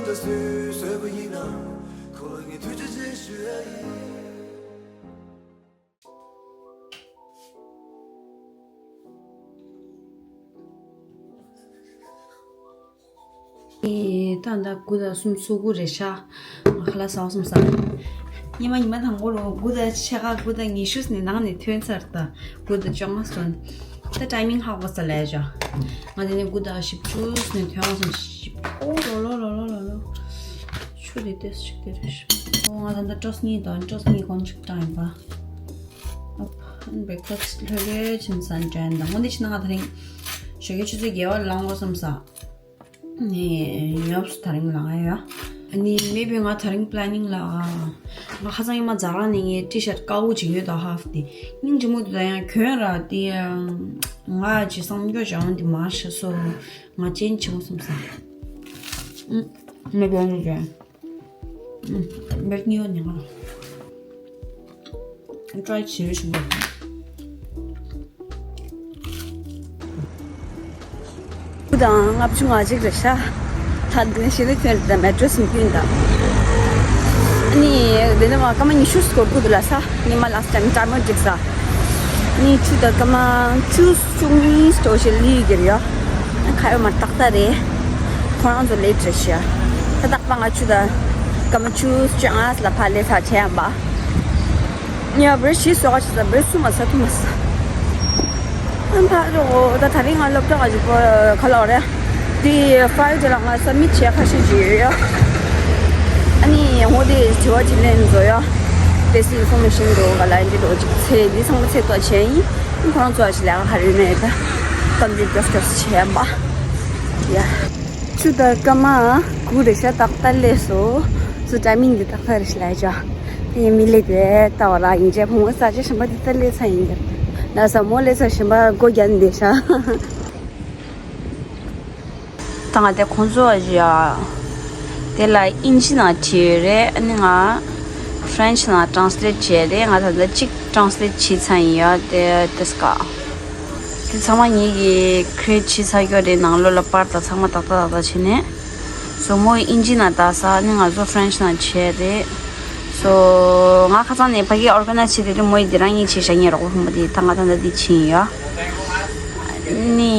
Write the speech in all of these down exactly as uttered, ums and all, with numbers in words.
ད་སུས་བཟོས་པ་ཡིན་ནམ། ཁོ་ལ་ངས་ཐུགས་རྗེ་ཆེ་ཞུ་ཡ་ཡིན། ཨེ། ད་ལྟ་དགུ་དང་གསུམ་སོ་དགུ་རེད་ཤག་ང་ཁ་ལག་ཟ་བ་སོང་ས། ཉི་མ་ཉི་མ་དང་པོ་རུ་དགུ་དང་ཕྱེད་ཀ་དགུ་དང་ཉི་ཤུ་ནས་ནང་ནས་ཐོན་ཚར། ད་དགུ་དང་བཅོ་ལྔ་སོང་། ད་ཊའི་མིང་ཧ་གོ་ས་ལས་ཤག་ང་དེ་ནས་དགུ་དང་བཞི་བཅུ་ནས་ཐོན་བ་སོང་། ཞིབ། ཨོ་ལོ་ལོ་ལོ་ལོ་ལོ་ལོ། ཆུ་དེ་ཏོག་ཙམ་ཅིག་དེ་རེད་ཤག་ཨོ། ང་ད་ལྟ་ཀྲོ་སི་ནི་དང་ཀྲོ་སི་ནི་གོན་ཅིག་བཏང་ཡིན་པ། ཨོ། བྷེ་རེག་ཕ་སི་ལྷོད་ལྷོད་ཕྱིན་ས་འདྲ་ཡིན། ད་འོན་ཏེ་ཕྱིན་ན་ང་དེ་རིང་ཞོགས་ཀའི་ཆུ་ཚོད་བརྒྱད་པ་ལ་ལངས་དགོས་བསམ་ས། ནས་ཉོབ་སུ་དེ་རིང་ལངས་ཡ། ཨ་ནི་མེ་བི་ང་དེ་རིང་པི་ལེ་ནིང་ལ། ང་ཁ་སང་ཉི་མ་ཛ་ར་ནས་ངའི་ཊི་ཤར་ཊི་དཀར་པོ་ཅིག་ཡོད་ད། ཧབ་དེ་སྙིང་རྗེ་མོ་འདུག་ད་ཡང་གྱོན་ར་དེ་ང་ཅི་བསམ་རྒྱུ་བྱ་འོན་ཏེ་མ་ཤི་སོ། ང་ཅན་ཆི་མོ་སོང་ས། མེ་བི་ནི་ཅན། ཨུམ། འབེལ་གཉིས་ཡོད་ནི་ང་ལ། ཀྲའི་བྱེད་རེ་ཞུ་བ། དགུ་དང་ལྔ་བཅུ་ང་གཅིག་རེད་ཤག་ད་འདི་ནས་ཞལ་ལས་ཐོན་རེད། ད་མེ་ཊི་རེ་སི་མི་ཀུན་ད། ཨ་ནི་འདི་ནས་མ་སྐར་མ་ཉི་ཤུ་སྐོར་དགུ་འདུག་ལ་ས། ཉི་མ་ལ་སི་ཊའིམ་ཊའིམ་མར་འགྲིག་ས། ཨ་ནི་ཆུ་ད་སྐར་མ་བཅུ་གསུམ་སྟོང་ཞིག་ལི་གིར་ཡོད། ཁ་ཡོད་མ་ཏག་ཏག་རེད། ཁོ་རང་ཚོ་ལེ་ཊི་རེད་ཤག་ད་རྟག་པ་ང་ཆུ་ད་སྐར་མ་བཅུ་བཅོ་ལྔ་ལ་ཕར་ལས་ས་བྱས་ཡང་པ། ཉ་བར་ཤི་སོ་ག་ཆུ་ད་བར་སུ་མ་ས་ཐུ་མ་ས། ཨ་ཕ་རོ་ད་དེ་རིང་ང་སློབ་གྲྭ་ག་ཅིག་ག་ལ་རེད། དེ་ཕ་རའི་ཌེ་ལ་ང་སབ་མིཊ་བྱས་ཁ་ཤས་ཅིག་ཡོད་ཡ། ཨ་ནི་ངོ་དེ་དྲི་བ་དྲིས་ལན་བཟོ་ཡ། བེ་སིག་ཨིན་ཕོར་མེ་ཤན་འགྲོ་ག་ལ་འདི་འགྲོ་ཅིག་ཚེ་འདི་ཚང་མ་ཚེ་ཏོག་བྱས་ཡིན། ཁོ་རང་ཚོ་ཨ་ཅི་ལས་ཀ་ཧ་རི་མེད་ད། གཏམ་རྒྱུད་ཀྱོག་ཀྱོག་བྱས་པ། ཡ། ཆུ་ད་སྐར་མ་དགུ་རེད་ཤག་ཏག་ཏག་སླེབས་སོང་། སུ་ཊའི་མིང་འདི་ཏག་ཏག་རེད་ཤག་ལབ་ཡ་ཅོ། དེ་ཡིན་མི་ལེ་དེ་ལྟ་བ་ར་ཡིན་ཅེ་བུ་མོ་ས་ཅེ་ཞིམ་པ་འདི་ལྟ་སླེབས་ཚར་ཡིན་གི། ན་ས་མོ་སླེབས་ཚར་ཞིམ་པ་སྒོ་རྒྱབ་འདི་ཤག་ད་ང་དེ་ཁོང་ཚོ་ཨ་ཅི་ཡ། དེ་ལ་ཨིན་ཇི་ནང་བྲིས་ཡོད་རེད། ཨ་ནི་ང་ཕ་རེན་ཆི་ནང་ཊྲན་སི་ལེཊ་བྱས་རེད། ང་ད་ལྟ་གཅིག་ཊྲན་སི་ལེཊ་བྱས་ཚར་ཡིན་ཡ། དེ་དེ་སྐ་དེ་ཚང་མ་ངེད་ཀྱིས་ཁི་རི་ཨེཊ་བྱས་ཚར་ཡོད་རེད། ནང་ལོགས་ལ་པར་དང་ཚང་མ་ཏག་ཏག་ཏག་ཏག་བྱས་ནས། སོ་མོ་ཨིན་ཇི་ནང་བཏགས་ས་ནི་ང་ཚོ་ཕ་རེན་ཆི་ནང་བྱས་རེད། སོ་ང་ཁ་སང་ནས་ཕ་གིར་ཨོར་ག་ནའི་ཛི་བྱས་དེ་དུས་མོ་ཡིས་དེ་རང་ཉིད་བྱས་བཞག་ངས་རོགས་པ་ཕོ་མོ་དེ་ད་ང་ད་ལྟ་འདི་བྱས་ཡིན་ཡ། ནི་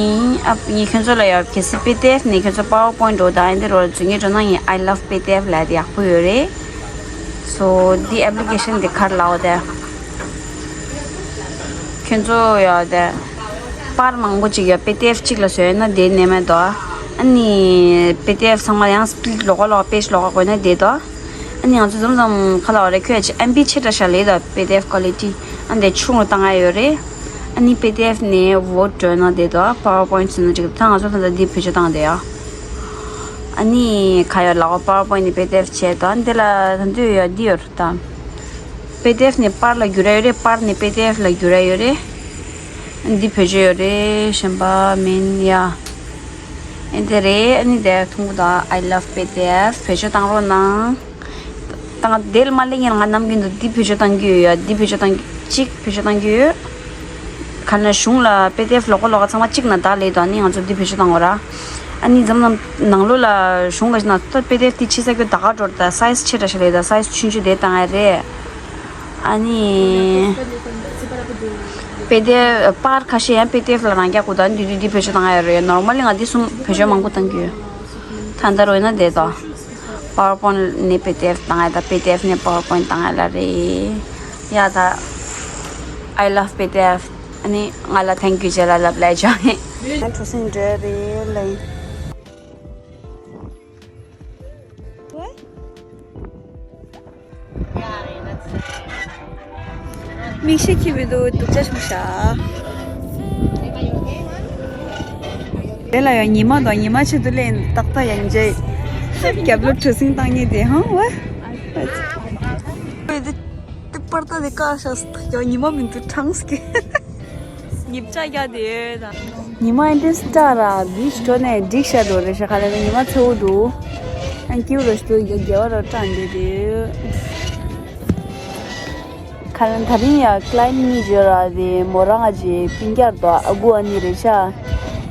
ཨ་ངས་ཁྱོད་ཚོ་ལ་ཡ་གལ་སྲིད་པི་ཌི་ཨེཕ་ནས་ཁྱོད་ཚོ་པ་ཝར་པོ་ཡིན་འགྲོ་དང་ཨེ་འདི་རོ་ལ་འཛུལ་ངེས་འགྲོ་ན་ངས་I love P D F ལབ་དེ་ཡག་པོ་ཡོད་རེད། སོ་འདི་ཨེབ་ལི་ཀེ་ཤན་འདི་ག་རེ་ལབ་དེ། ཁྱོད་ཚོ་ཡ་དེ་པར་མང་པོ་ཅིག་ཡ་པི་ཌི་ཨེཕ་གཅིག་ལ་བཟོས་ན་དེ་ནས་མེད་དོ། ཨ་ནི་པི་ཌི་ཨེཕ་ཚང་མ་ཡང་སི་པི་ལིཊ་ལོགས་ཀ་ལོགས་ཀ་པེ་ཇི་ལོགས་ཀ་དགོས་ན་དེ་དོ། ཨ་ནི་ང་ཚོ་འཛོམས་འཛོམས་ཁ་ལ་བ་རེ་ཁྱོད་ཀྱི་ཨེམ་བི་ཆེ་དྲགས་ཤག་ལེ་དོ། པི་ཌི་ཨེཕ་ཀོ་ལི་ཊི་ཨ་འདི་ཆུང་རུ་བཏང་ཡ་ཡོད་རེད། ཨ་ནི་པི་ཌི་ཨེཕ་ནས་ཝོར་ཌི་འགྲོ་ན་དེ་དོ། པ་ཝར་པོ་ཡིན་ཊི་བཟོས་ན་ཅིག་ད་ང་ཚོ་ད་ལྟ་འདི་བེད་སྤྱོད་བཏང་དེ་ཡ། ཨ་ནི་ག་ཡོད་ལགས་པ་ཝར་པོ་ཡིན་ཊི་ནས་པི་ཌི་ཨེཕ་བྱས་དོ། ཨ་ནི་དེ་ལ་ད་འདོད་ཡོད་འདི་ཡོད་རེད་ད། པི་ཌི་ཨེཕ་ནས་པར་ལ་བསྒྱུར་ཡ་ཡོད་རེད། པར་ནས་པི་ཌི་ཨེཕ་ལ་བསྒྱུར་ཡ་ཡོད་རེད། འདི་བེད་སྤྱོད་ཡོད་རེད། གཞན་པ་མིན་ཡ། ཨེ་འདི་རེད། ཨ་ནི་དེ་ཐུང་པོ་དང་I love P D F བེད་སྤྱོད་བཏང་རོགས་གནང་། ད་ང་དེ་ལ་མ་སླེབས་ངེས་ལ་ང་ནམ་རྒྱུན་དུ་འདི་བེད་སྤྱོད་བཏང་གི་ཡོད་ཡ། འདི་བེད་སྤྱོད་བཏང་གཅིག་བེད་སྤྱོད་བཏང་གི་ཡོད། ག་ན་གཞུང་ལ་པི་ཌི་ཨེཕ་ལོགས་ཀ་ལོགས་ཀ་ཚང་མ་གཅིག་ན་བདག་ལས་དང་ཨ་ནི་ང་ཚོ་འདི་བེད་སྤྱོད་བཏང་དགོས་ར། ཨ་ནི་འཛམ་ནང་ནང་ལོགས་ལ་གཞུང་ལ་ན་ད་པི་ཌི་ཨེཕ་འདི་ཆེ་ས་རྒྱུ་ད་ག་འགྲོ་ར། ད་སའི་ཛི་ཆེ་དྲགས་ཤག་ལས་ད་སའི་ཛི་ཆུང་ཆུང་དེ་བཏང་ཡ་རེད། ཨ་ནི། པི་ཌི་ཨེཕ་པར་ཁ་ཤས་ཡང་པི་ཌི་ཨེཕ་ལ་རང་རྒྱག་དགོས་དང་འདི་འདི་འདི་བེད་སྤྱོད་བཏང་ཡ་རེད། ནོར་མལ་ལི་ང་འདི་གསུམ་བེད་སྤྱོད་མང་པོ་བཏང་གི་ཡོད། ད་ལྟ་རོ་ཡིན་ན་བསྡད་དོ། པ་ཝར་པོ་ཡིན་ཊི་ནས་པི་ཌི་ཨེཕ་བཏང་ཡ་དང་པི་ཌི་ཨེཕ་ནས་པ་ཝར་པོ་ཡིན་ཊི་བཏང་ཡ་ལ་རེད། ཡ་ད། I love P D F། ཨ་ནི་ང་ལ་ཐེང་ཀིའུ་བྱས་ལ་ལབ་ལས་བྱ་ངས། ང་གྲོ་སེང་འདྲ་རེད་ལ་ཡིན། མིག་ཤེལ་འཁྱེར་བའི་འདུག་སྡུག་ཅག་བྱུང་ཤག་དེ་ལ་ཡང་ཉི་མ་དང་ཉི་མ་ཆེད་དུ་ལེན་ཏག་ཏག་ཡང་རྗེས་རྒྱབ་ལོ་གྲུ་གཟིངས་བཏང་ཉེ་དེ་ཧང་བ། དེ་པར་ཏ་དེ་བཀག་ཤག་ཡང་ཉི་མ་མི་འདུག་གྲངས་ཀྱི། ཉིབ་ཅག་རྒྱག་དེ་ཡོད་ད། ཉི་མ་ཨེ་འདྲས་སྐྲག་ར་བིས་འགྲོ་ནས་འགྲིག་ཤ་འགྲོ་རེད་ཤ། ཁ་ལ་ནི་ཉི་མ་ཚ་བོ་འདུག་ཨན་ཀིའུ་རོ་ཤ་དུ་རྒྱ་རྒྱ་བ་རོ་སྐྲག་འདི་དེ། ཁ་ལ་ད་རིང་ཡ་ཀླའི་མེཊ་གཉིས་བརྗོད་ར་དེ་མོ་རང་ང་ཅི་སྤུན་ཀྱག་རྡོ་ཨ་ཁུ་ཨ་ནི་རེད་ཤ།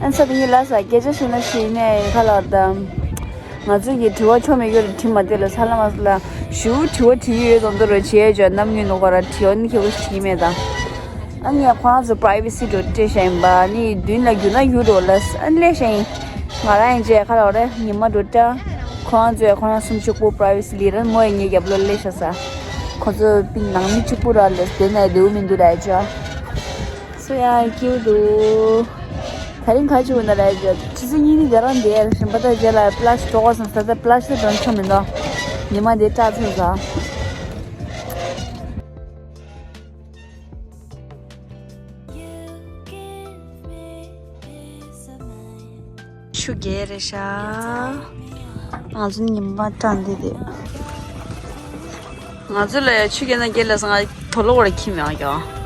ཨན་ས་དེ་ཉིད་ལ་ས་སྐད་ཆ་ཤོད་ན་ཤི་ནས་ཁ་ལ་ད། ང་ཚོས་ཀྱི་དྲི་བ་ཆོ་མེད་རྒྱུ་རེད། དྲི་མ་དེ་ལ་ས་ལ་མ་ས་ལ་ཞུ་དྲི་བ་དྲི་ཡི་ཡོད་དང་དུ་རོ་བྱེད་ཡོད་ཅོ་ནམ་ཉུ་ནུ་ག་ར་དྲི་བ་ནི་ཁྱེད་ཀྱི་ཞིག་མེད་ད། ཨ་ངས་ཁོ་རང་ཚོ་པ་རའི་ཝེ་སི་འགྲོ་སྤྲད་ཤ་ཡིན་པ་ནི་མདུན་ལ་རྒྱུ་ན་རྒྱུ་འགྲོ་ལ་ཨ་ནི་ལས་ཤ་ཡིན། ང་རང་ཡིན་ཅེ་ཁ་ལ་རེ་ཉི་མ་འགྲོ་སྤྲད། ཁོ་རང་ཚོས་ཁོ་རང་སུམ་ཅུ་པོ་པ་རའི་ཝེ་སི་ལི་རན་མོ་ཡི་ངའི་རྒྱབ་ལོ་ལས་ཤ་ས། ཁོ་ཚོ་པི་ནང་མི་གཅིག་པུ་ར་ལས་དེ་ནས་རེའུ་མི་འདུག་ལ་ཅོ། སོ་ཡ་ཀྱུ་དུ། ད་རིང་ག་ཅིག་འོ་ན་ལ་ཡ་ཆུ་ཚོད་གཉིས་ནི་དེ་རང་འདས་རིམ་པ་དང་རྗེས་ལ་པ་ལ་ཤི་འགྲོ་གོ་སོང་ས་ད་པ་ལ་ཤི་འགྲོ་ཆོག་མི་འདུག་ཉི་མ་འདི་སྐྲག་ཚོད་ཟ། ཆུ་རྒྱལ་རེད་ཤག་ང་ཚོ་ཉི་མ་སྐྲག་འདི་དེ། ང་ཚོ་ལ་ཡ་ཆུ་རྒྱལ་ན་རྒྱལ་ལ་ས་ང་དོ་ལོ་བར་ཁྱིམ་ཡང་ཡོང་།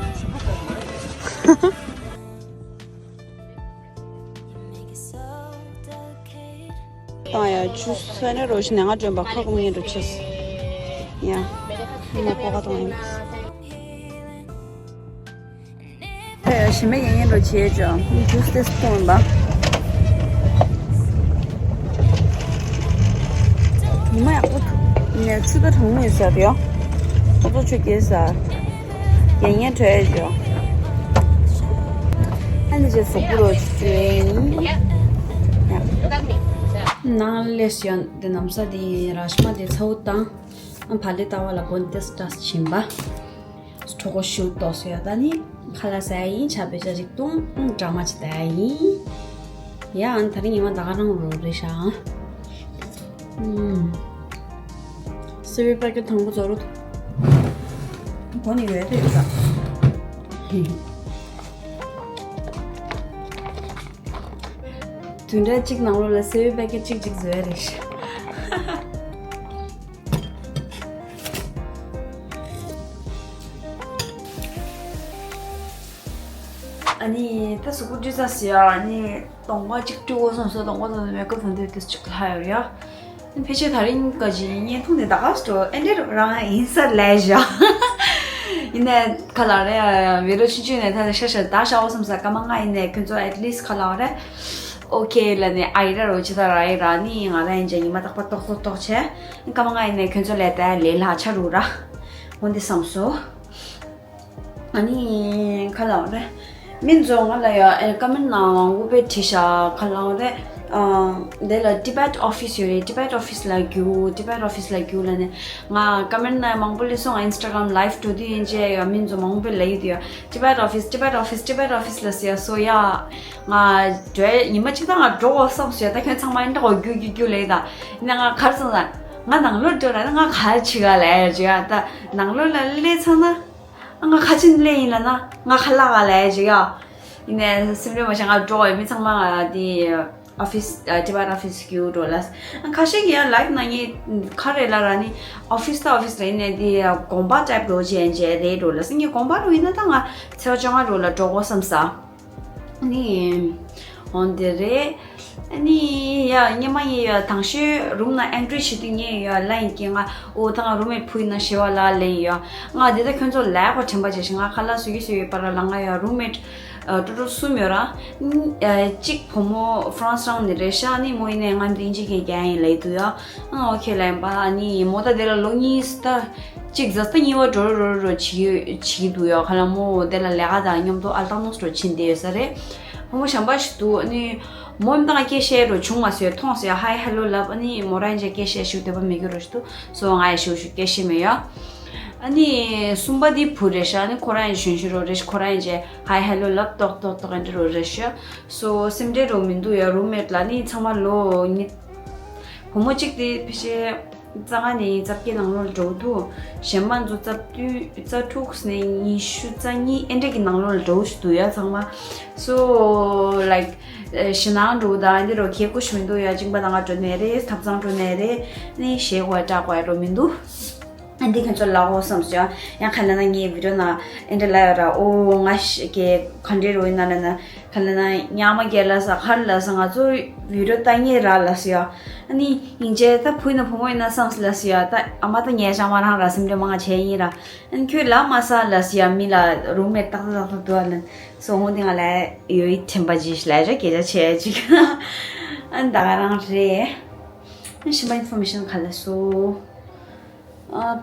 བཏང་ཡ་ཆུ་ས་ནས་རོ་ཞིག་ནས་ང་སྒྲོན་པ་ཁ་ཁུམ་ངེས་འགྲོ་ཆེས། ཡ། ཡིན་ན་ཀོ་ཁ་གཏོང་ཡིན། ཨེ་ཞི་མེད་ཡན་ཡན་འགྲོ་བྱེད་ཅོ། ཇུས་ཏེ་སི་གཏོང་ཡིན་པ། ཉི་མ་ཡག་པོ་ནས་ཆུ་ཚོད་གྲང་མོ་ཡོད་ས་རེད་ཡོ། ཁོ་ཚོ་ཆུ་སྐྱེལ་ས། རྒྱལ་ངན་བྲོས་ཡོད་ཅོ། ཨ་ནི་ཅེ་སོག་པོ་རོ་ཆུ་ཡིན། ནང་ལས་སུ་ཡང་འདི་ནམ་ས་འདི་ར་ཤི་མ་འདི་ཚ་བོ་བཏང་། ཨ་བ་ལི་ལྟ་བ་ལ་གོན་ཏེ་སི་ཏྲ་སི་ཕྱིན་པ། གྲོགས་པོ་ཤུལ་ཏོག་སོ་ཡ་ད་ནི་ཁ་ལག་ཟ་ཡ་ཡིན་ཆ་བེ་ཅ་ཅིག་བཏུང་ཨང་ཌ་ར་མ་ཅིག་ལྟ་ཡ་ཡིན། ཡ་ཨང་ད་རིང་ཉི་མ་ད་ག་རང་རོ་རེད་ཤག་ཨང་། སི་ཝི་པ་ཀེ་ཊི་དང་པོ་ཛོ་རུ་གོ་ནི་ཡོད་དེ་ཡོད་ད། བདུན་ཕྲག་གཅིག་ནང་ལོགས་ལ་སི་ཝི་པ་ཀེ་ཊི་གཅིག་གཅིག་བཟོ་ཡ་རེད་ཤག་ཨ་ནི་ད་གཟུགས་པོ་བཀྲུས་ཚར་སོང་ཡ། ཨ་ནི་གདོང་པ་གཅིག་བཀྲུས་འོ་སོང་སོ། གདོང་པ་ཚོ་མེག་ཨབ་ཐོན་དུས་དུས་གཅིག་ལྷག་ཡོད་ཡ། ཨ་ནི་ཕལ་ཆེར་ད་རིང་ག་ཅིག་བརྙན་ཐུང་དེ་ད་ག་སྤྲོ་ཨེ་འདྲ་རང་ཡིན་ས་ལས་བཞག་ཡིན་ནའི་ག་ལ་རེ་བི་ཌི་ཡོ་ཆུང་ཆུང་ནས་ད་ཤ་ཤ་ད་ཤ་འོ་སོང་ས་སྐར་མ་ལྔ་ཡིན་ནའི་ཁྱོད་ཚོ་ཨེ་ཊི་ལི་སི་ཊི་ག་ལ་རེ་ཨོ་ཁེ་ལ་ནི་ཨ་ཡི་ར་རོ་ཅི་ད་ར་ཡི་ར་ནི་ང་ར་ཡིན་ཅེ་ཉི་མ་རྟག་པར་ཏོག་ཏོག་ཏོག་བྱས། སྐར་མ་ལྔ་ཡིན་ནའི་ཁྱོད་ཚོ་ལས་ད་ལས་ལྷག་ཆ་རུ་ར་འོ་འདི་བསམ་སོ། ཨ་ནི་ཁ་ལ་རེ། མི་ཚོ་ང་ལ་ཡ་ཨེ་ཀ་མེན་ནང་དབུ་པའི་བྲིས་ཤག་ཁ་ལ་རེ། ཨ་དེ་ལ་ཊི་བེཊ་ཨོ་ཕི་སི་ཡོད་རེད། ཊི་བེཊ་ཨོ་ཕི་སི་ལ་རྒྱུགས། ཊི་བེཊ་ཨོ་ཕི་སི་ལ་རྒྱུགས་ལ་ནི་ང་ཀ་མེན་ནང་མང་པོ་ལས་སོང་། ཨིན་སི་ཊ་གྷ་རམ་ལའིབ་འགྲོ་དུས་ཡིན་ཅེ་ཡ་མི་ཚོ་མང་པོ་ལ་ཡོད་དུ་ཡ་ཊི་བེཊ་ཨོ་ཕི་སི་ཊི་བེཊ་ཨོ་ཕི་སི་ཊི་བེཊ་ཨོ་ཕི་སི་ལ་སི་ཡ་སོ་ཡ། ང་འགྲོ་ཉི་མ་གཅིག་ད་ང་འགྲོ་འོ་བསམ་སོ་ཡ། ད་ཁྱོད་ཚང་མ་ཨིན་འདྲ་འོ་རྒྱུགས་རྒྱུགས་རྒྱུགས་ལ་ཡིན་ད། ཡིན་ན་ང་གར་སོང་ལ་ང་ནང་ལོགས་འགྲོ་ལ་ན་ང་ག་ཆི་ག་ལ་ཡ་ཅེ་ཡ་ད་ནང་ལོགས་ལ་སླེབས་ཚར་ན། ང་ཁ་ཆེམས་ལེན་ཡིན་ལ་ན་ང་ཁ་ལག་ག་ལ་ཡ་ཅིག་ཡ། ཡིན་ནའི་སེམས་ཁྲལ་མ་བྱེད། ང་འགྲོ་བའི་མི་ཚང་མ་ང་དེ་ཨོ་ཕི་སི་ཨ་ཊི་བེཊ་ཨོ་ཕི་སི་རྒྱུགས་འགྲོ་ལ། ཁ་ཤས་ཀྱི་ཡང་ལའིབ་ནང་ངས་ཁ་རེ་ལ་ར་ནི་ཨོ་ཕི་སི་ད་ཨོ་ཕི་སི་རེད། ཡིན་ནའི་དེ་དགོན་པ་ཊའིབ་འགྲོ་བྱས་བྱས་རེད་འགྲོ་ལ། སེམས་ཀྱི་དགོན་པ་རུ་ཡིན་ན་ད་ང་ཚེས་པ་བཅོ་ལྔ་འགྲོ་ལ་འགྲོ་དགོས་བསམ་ས། ནི། འོན་ཏེ་རེད། ནི། ཡ་སྔོན་མ་ཡིན་ཡ་དང་ཤོས་རུམ་ན་ཨེན་ཊི་རི་བྱེད་དུས་ངས་ཡ་ལ་ཡིན་གྱི་ང་ཨོ་ད་ང་རུམ་མེཊ་བུ་ཡིན་ན་ཞེ་བ་ལ་ལེན་ཡ། ང་འདི་ལྟ་ཁྱོད་ཚོ་ལས་ཁོ་དྲན་པ་བྱས་ཤིང་ང་ཁ་ལག་བཟོ་གི་བཟོ་ཡོད་པ་ར་ལ་ང་ཡ་རུམ་མེཊ་ཨ་ཀྲུ་ཀྲུ་གསུམ་ཡོད་ར། ཨ་གཅིག་བུ་མོ་ཧྥ་རན་སི་རང་ནས་རེད་ཤག་ནི་མོ་ཡིན་ནའི་ང་འདི་ཨིན་ཇི་སྐད་རྒྱག་ཡིན་ལབ་འདུག་ཡ། ཨ་ཨོ་ཁེ་ལབ་ཡིན་པ། ནི་མོ་ད་དེ་ལ་ལོ་གཉིས་ད། གཅིག་ཛ་སྟ་གཉིས་པ་འགྲོ་རོ་རོ་རོ་བྱེད་ཀྱི་བྱེད་ཀྱི་འདུག་ཡོད། ཁ་ལ་མོ་དེ་ལ་ལས་ཀ་དང་མཉམ་དུ་ཨལ་ཏང་ནོ་སི་འགྲོ་ཕྱིན་བསྡད་ཡོད་ས་རེད། བུ་མོ་གཞན་པ་ཞིག་འདུག་ནི་མོ་མི་དང་སྐད་བཤད་རོ་བྱུང་མ་སོང་། མཐོང་སོང་ཡ་ཧའི་ཧེ་ལོ་ལབ། ཨ་ནི་མོ་རང་ཡང་སྐད་བཤད་ཞུ་འདོད་པ་མེད་ཀྱི་རོ་ཞིག་འདུག་སོ་ང་ཡང་ཞུ་ཞུ་སྐད་བཤད་མེད་ཡ། ཨ་ནི་གསུམ་པ་དེ་བུ་རེད་ཤག་ནི་ཁོ་རང་ཡང་གཞོན་གཞོན་རོ་རེད་ཤག་ཁོ་རང་ཡང་ཧའི་ཧེ་ལོ་ལབ་ཏོག་ཏོག་ཏོག་ཨེ་འདྲ་རོ་རེད་ཤག་སོ་སེམས་ཁྲལ་རོ་མི་འདུག་ཡ། རུམ་མེཊ་ལ་ནི་ཚང་མ་ལོ་གཉིས། བུ་མོ་གཅིག་དེ་ཕལ་ཆེར་རྩ་ལྔ་ནས་རྩ་བརྒྱད་ནང་ལོགས་འགྲོ་འདུག་གཞན་པ་ཚོ་རྩ་བདུན་རྩ་དྲུག་ནས་ཉི་ཤུ་རྩ་གཉིས་ཨེ་འདྲ་གི་ནང་ལོགས་འགྲོ་འདུག་ཡ་ཚང་མ། སོ་ལའིཀ་ཞེད་སྣང་འགྲོ་དང་འདི་རོ་གལ་ཁུ་ཞུ་མི་འདུག་ཡ། གཅིན་པ་དང་འགྲོ་ནས་རེད། ཐབ་ཚང་འགྲོ་ནས་རེད། ནི་ཞེད་དགོས་སྐྲག་དགོས་རོ་མི་འདུག་ཨ་འདི་ཁྱོད་ཚོ་ལ་འོ་བསམ་སོང་ཡ། ཡང་ཁ་ལ་ན་ངའི་བི་ཌི་ཡོ་ནང་ཨེ་འདྲ་ལ་ཡོད་ར། ཨོ་ང་ཞིག་གི་ག་འདྲའི་རོ་ཡིན་ན་ལ་ན། ག་ལ་ན་ཉག་མ་རྒྱལ་ལ་ས་ཁར་ལ་ས་ང་ཚོ་བི་ཌི་ཡོ་ལྟ་ཉེ་ར་ལ་སི་ཡ། ཨ་ནི་ཡིན་ཅེ་ད་བུ་ཡིན་ན་བུ་མོ་ཡིན་ན་བསམ་སི་ལ་སི་ཡ། ད་ཨ་མ་ད་ངའི་ཅང་མ་རང་ར་སེམས་ཁྲལ་མང་ང་བྱས་ཡིན་ར། ཨ་ནི་ཁྱོད་ལ་མ་ས་ལ་སི་ཡ་མི་ལ་རུམ་མེཊ་ཏག་ཏག་ཏག་ཏག་འདུག་ཨ་ལན། སོ་ཧོང་དེ་ང་ལ་ཡོད་ཡིད་ཐེམ་པ་ཅིག་ལ་ར་སྐད་ཆ་བྱས་ཅིག་ཨ་ནི་ད་ག་རང་རེད། གཞན་པ་ཨིན་ཕོར་མེ་ཤན་ག་ལ་སོ། ཨ།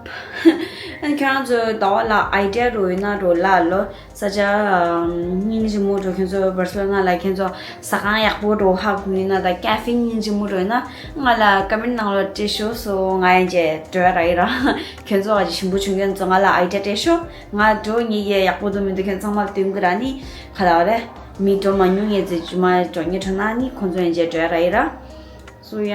ཁྱེད་རང་ཚོ་ཟླ་བ་ལ་ཨའི་ཌི་ཡ་རོ་ཡོད་ན་རོ་ལ་ལོ། ས་ཆ་སྙིང་རྗེ་མོ་འགྲོ། ཁྱེད་ཚོ་བར་སོ་ན་ལ་ཁྱེད་ཚོ་ཟ་ཁང་ཡག་པོ་འགྲོ་ཧ་གོ་ཡིན་ན་ད་ཀ་ཧྥེ་སྙིང་རྗེ་མོ་འགྲོ་ཡིན་ན་ང་ལ་ཀ་མེན་ནང་ལོ་སྤྲད་ཤོག་སོ། ང་ཡང་རྗེས་འགྲོ་ཡ་རག་ཡིན་ར། ཁྱེད་ཚོ་ག་ཅིག་ཞིམ་པོ་བྱུང་མཁན་ཚོ་ང་ལ་ཨའི་ཌི་ཡ་སྤྲད་ཤོག་ང་འགྲོ་ངེས་ཀྱི་ཡག་པོ་འདུག་མི་འདུག་ཁྱེད་ཚང་མ་ལ་སྟོན་གི་ར། ནི་ག་ལ་བ་རེད། མི་འགྲོ་མ་མྱོང་ངེས་ཚེ་ཇུ་མ་འགྲོ་ངེས་འགྲོ་ན་ནི་ཁོང་ཚོ་ཡང་རྗེས་འགྲོ་ཡ་རག་ཡིན་ར། སོ་ཡ།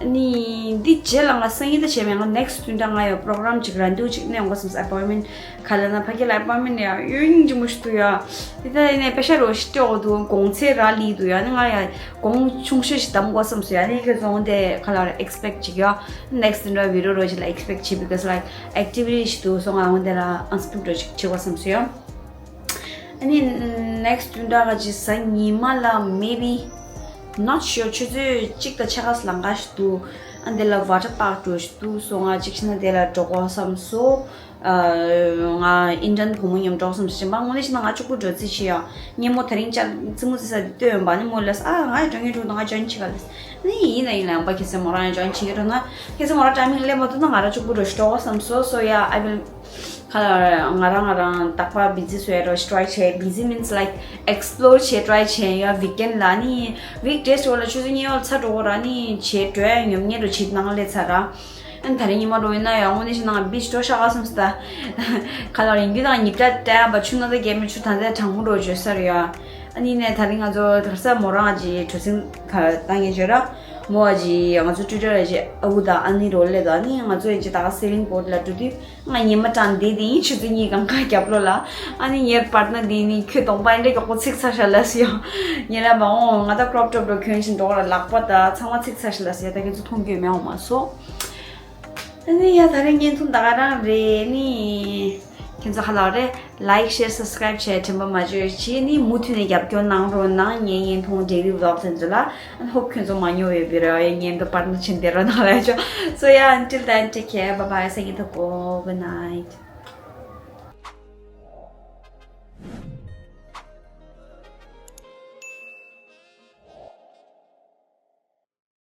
ནི་འདི་རྗེས་ལ་ང་སང་ཉིན་ད་བྱས་མེད། ང་ནེག་སི་ཊི་བདུན་ཕྲག་ང་ཡོད་པོ་རོ་གྷ་རམ་ཅིག་ར་འདུག་ཅིག་ནས་འོང་གོ་བསམ་སོང་། ཨ་པོའིན་མེན་ཊི་ག་ལ་ན་ཕ་གི་ལ་ཨ་པོའིན་མེན་ཊི་ཡ་ཡོད་སྙིང་རྗེ་མོ་ཞིག་འདུག་ཡ། དེ་ད་ཡིན་ནས་པེ་ཤ་རོ་ཞིག་སྤྲད་འོ་འདུག་གོང་ཚད་ར་ལི་འདུག་ཡ། ནི་ང་ཡ་གོང་ཆུང་ཤོས་ཤིག་བདམ་གོ་བསམ་སོང་ཡ། ནི་ཁྱོད་ཚོ་འོང་དེ་ག་ལ་ར་ཨེག་སི་པེག་ཊི་ཅིག་ཡ། ནེག་སི་ཊི་བདུན་ཕྲག་བི་ཌི་ཡོ་རོ་ཅིག་ལ་ཨེག་སི་པེག་ཊི་བྱེད། བི་ཀོ་ཛི་ལའིཀ་ཨེག་ཊི་བི་ཊི་ཞིག་འདུག་སོང་ང་འོང་དེ་ལ་ཨན་སི་པེག་ཊི་རོ་ཅིག་བྱེད་གོ་བསམ་སོང་ཡ། ཨ་ནི་next བདུན་ཕྲག་ག་ཅིག་གཟའ་ཉི་མ་ལ་maybe not sure ཆུ་ཚོད་གཅིག་དང་ཕྱེད་ཀ་ལང་ཀ་ཞིག་འདུག་ཨ་འདི་ལ་water park འགྲོ་ཞིག་འདུག་སོང་ང་གཅིག་ཕྱིན་ན་དེ་ལ་འགྲོ་དགོས་བསམ་སོང་། ཨ་ང་ཨིན་ཏྲན་བུ་མོ་མཉམ་འགྲོ་བསམ་སོང་། གཞན་པ་དངོས་གནས་བྱས་ན་ང་གཅིག་པུ་འགྲོ་རྩིས་ཆེ་ཡ། སྙེ་མོ་དེ་རིང་ཅག་རྩེད་མོ་རྩེ་ས་དེ་ལྟོས་ཡོང་པ་ནི་མོ་ལབ་སོང་། ཨ་ང་ཡང་འགྲོ་ངེས་འགྲོ་འདུག་ང་join བྱེད་ག་ལབ་སོང་། ཨ་ནི་ཡིན་ན་ཡིན་ལ་ཡང་པ་ཁྱེད་ཚོ་མོ་རང་ཡང་join བྱེད་ཀྱི་འགྲོ་ན། ཁྱེད་ཚོ་མོ་རང་timing སླེབས་མ་ཐུབ་ན་ང་རང་གཅིག་པུ་འགྲོ་ཞིག་འགྲོ་དགོས་བསམ་སོང་། སོ་ཡ་I will ག་ལ་ང་རང་ང་རང་རྟག་པར་busy བཟོ་ཡ་རོ་try བྱས། Busy means like explore བྱས་try བྱས་ཡ། Weekend ལ་ནི་weekdays འགྲོ་ལ་ཆུ་ཚོད་གཉིས་པ་ལ་ཚ་འགྲོ་གོ་ར་ནི་བྱས་འགྲོ་ཡ་ཉོབ་ཉེ་རུ་བྱེད་ནང་ལས་ཚ་ར། ཨ་ནི་ད་རེས་ཉི་མ་འགྲོ་ཡིན་ན་ཡང་དངོས་གནས་བྱས་ན་ང་beach འགྲོ་ཤག་ག་བསམ་སོང་ད། ག་ལ་རིང་རྒྱུ་དང་ཉིབ་ཏ་ཏ་བ་ཆུ་ན་ད་རྒྱལ་མི་ཆུ་ད་ད་གྲང་མོ་འགྲོ་བརྗོད་ས་རེད་ཡ། ཨ་ནི་ནས་ད་རེས་ང་ཚོ་གར་ས་མོ་རང་ཨ་ཅེ་གྲུ་གཟིངས་ག་ད་ངས་བརྗོད་ར། མོ་ཨ་ཅེ་ང་ཚོ་ཊུ་ཊར་ཨ་ཅེ་ཨ་ཁུ་དང་ཨ་ནི་རོ་ལེ་དང་ཨ་ནི་ང་ཚོ་ཨ་ཅེ་ད་ག་sailing boat ལ་འགྲོ་དུས། ང་ཉི་མ་གྲངས་འདི་འདི་ཡིན་ཆུ་ཚོད་གཉིས་གང་ག་རྒྱབ་ལོགས་ལ། ཨ་ནི་ངའི་པར་ན་འདི་ནི་ཁྱོད་གདོང་པ་འདྲ་མགྱོགས་པོ་ཚིག་ཚར་ཤག་ལབ་སོང་ཡ། ངས་ལབ་པ་འོང་ང་ད་crop top འགྲོ་གྱོན་བཞིན་འགྲོ་ག་ར་ལག་པ་ད་ཚང་མ་ཚིག་ཚར་ཤག་ལབ་སོང་ཡ། ད་ཁྱེད་ཚོ་མཐོང་རྒྱུ་མེད་འོང་མ་སོང་། ཨ་ནི་ཡ་ད་རེས་བརྙན་ཐུང་ད་ག་རང་རེད་ནི། ཁྱེད་ཚོ་ཧ་ལ་རེད། Like share subscribe བྱས་དྲན་པ་མ་བརྗེད་བྱས་ནི་མུ་མཐུད་ནས་རྒྱབ་སྐྱོར་གནང་རོགས་གནང་། ངའི་བརྙན་ཐུང་daily vlog དེ་ཚོ་ལ། ཨ་ནི་hope ཁྱོད་ཚོ་མ་ཉོ་བའི་བི་ར་ཡ་བརྙན་དུ་པར་ན་ཆེན་དེ་རོ་ནང་ལ་ཡ་ཆོ། So yeah, until then, take care, bye bye, སང་ཉིན་ཐུག་གོ། Good night.